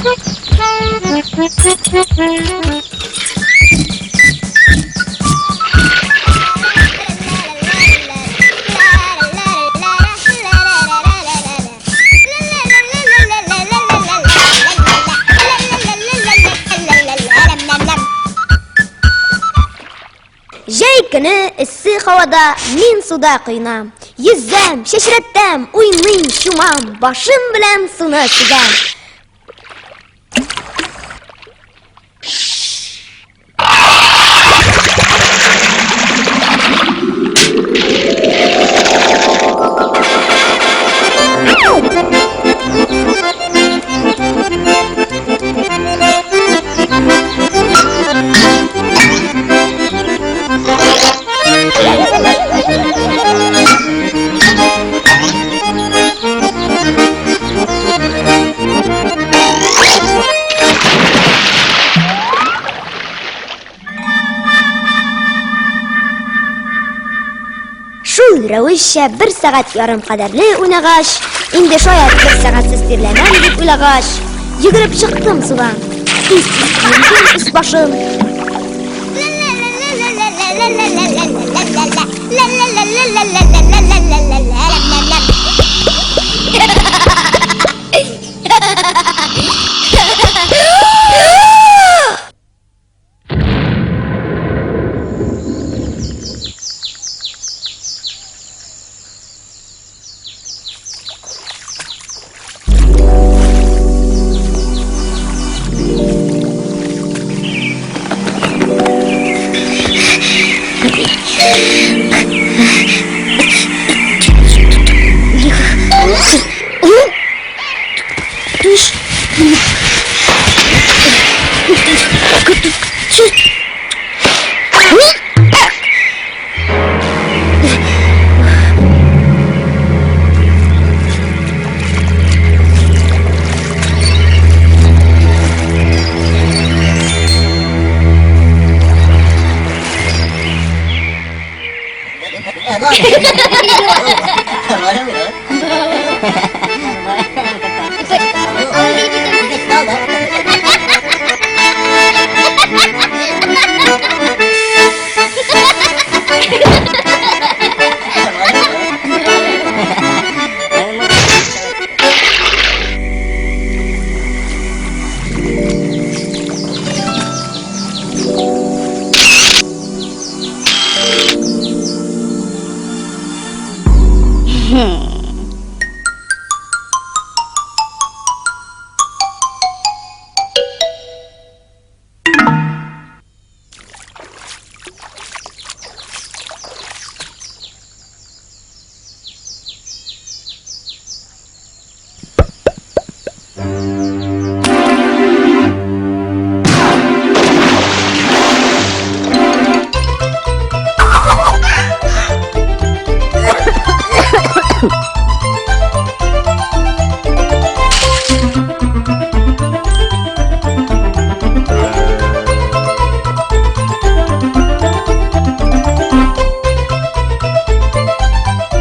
Җәй көне эссе һавада мин суда коенам. Йөзәм, чәчрәтәм, уйныйм, чумам, башым белән суны сөзәм. Шул рәвешчә бер сәгать ярым кадәрле уйнагач, инде шаять бер сәгатьсез тирләмәм дип уйлагач, йөгереп чыктым судан. Тиз-тиз киендем өс башым.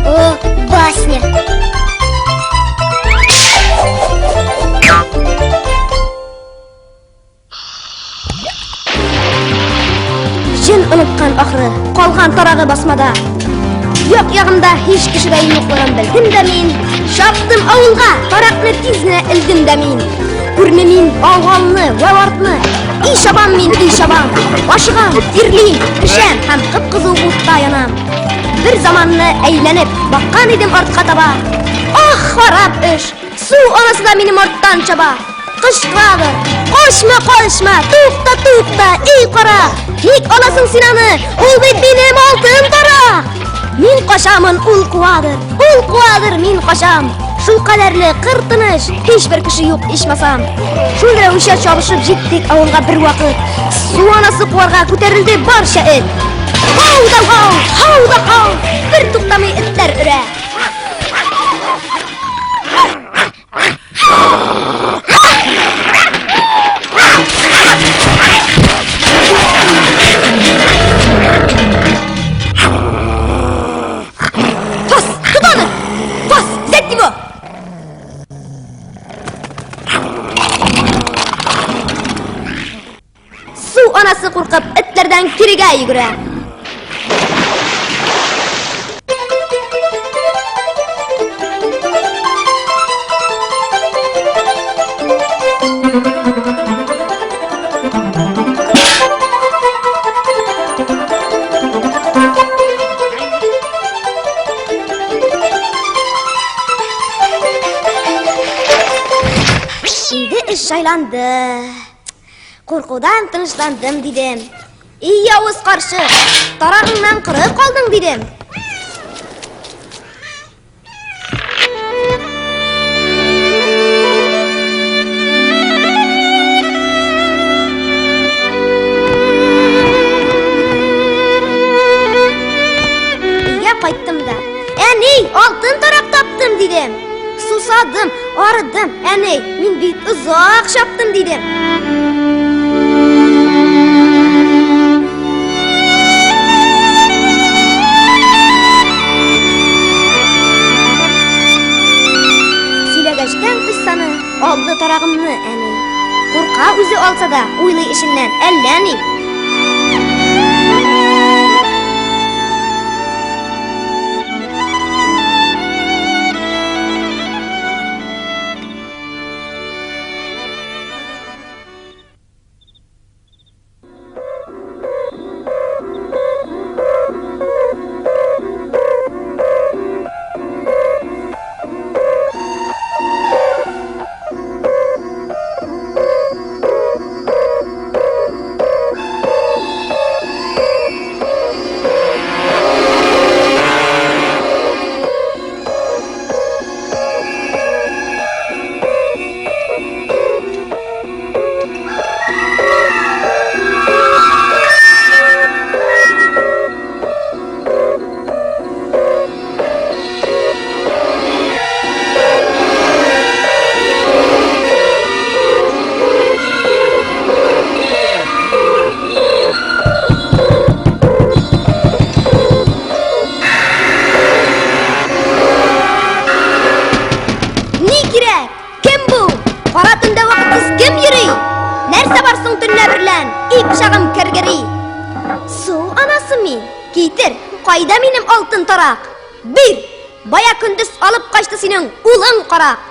О, басня! Җен оныткан ахры, калган тарагы басмада. Як ягымда һич кеше дә юклыгын белдем дә мин. Чаптым авылга, таракны тиз генә элдем дә мин. Күрмим мин алганны вә артны. И чабам мин, и чабам. Ашыгам, тирлим, пешәм һәм кып-кызу утта янам. Бер заманны әйләнеп баккан идем артка таба. Ах, харап эш! Су анасы да минем арттан чаба. Кычкырадыр. Качма, качма, тукта, тукта, эй кара. Ник аласың син аны? Ул бит минем алтын тарак. Мин качамын, ул куадыр. Ул куадыр, мин качам. Шул кадәрле кыр тыныч, һичбер кеше юк ичмасам. Шул рәвешчә чабышып җиттек авылга бер вакыт. Су анасы куарга күтәрелде барча эт. Һау да һау, һау да һау, бер туктамый этләр өрә. Пас, тот аны! Пас, взять его! анасы куркып, этләрдән кирегә йөгерә. Инде эш җайланды. Куркудан тынычландым, дидем. И явыз карчык, тарагыңнан коры калдың, дидем. Өйгә кайттым да, әни, алтын тарак таптым, дидем. Сусадым, арыдым, әни, мин бик озак чаптым, дидем. Сөйләгәчтән кыссаны алды тарагымны, әни. Курка үзе алса да, уйлый эшеннән әллә ни. Ни кирәк? Кем бу? Кара төндә вакытсыз кем йөри? Нәрсә бар соң төнлә берлән? И пычагым кергери. Су анасы мин. Китер, кайда минем алтын тарак? Бир! Бая көндез алып качты синең улың карак.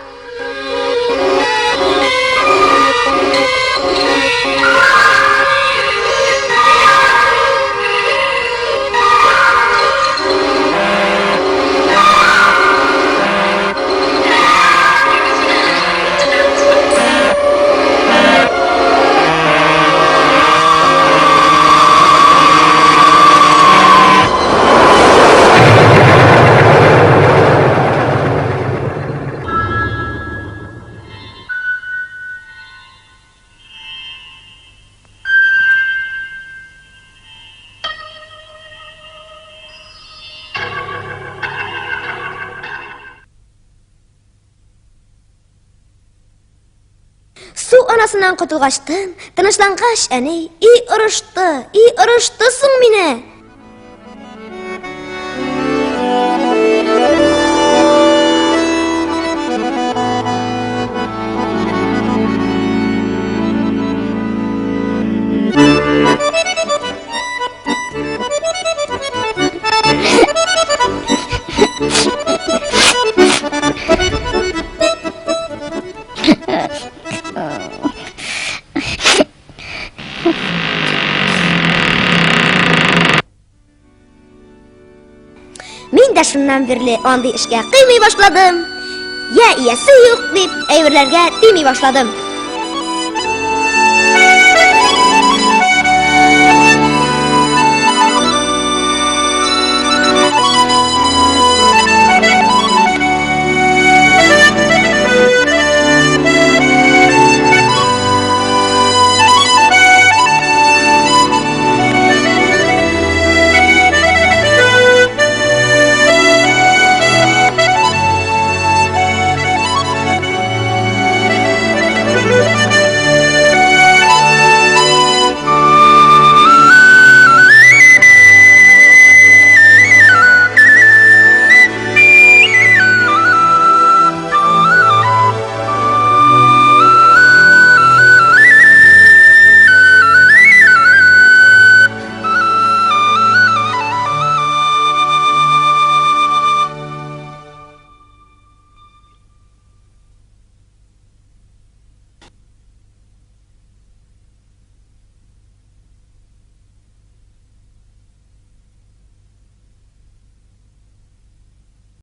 Су анасыннан котылгачтын, тынычлангач, әни, и орышты, и орышты соң мине. Мин дә шуннан бирле андый эшкә кыймый башладым. Я иясе юк дип, әйберләргә тими башладым.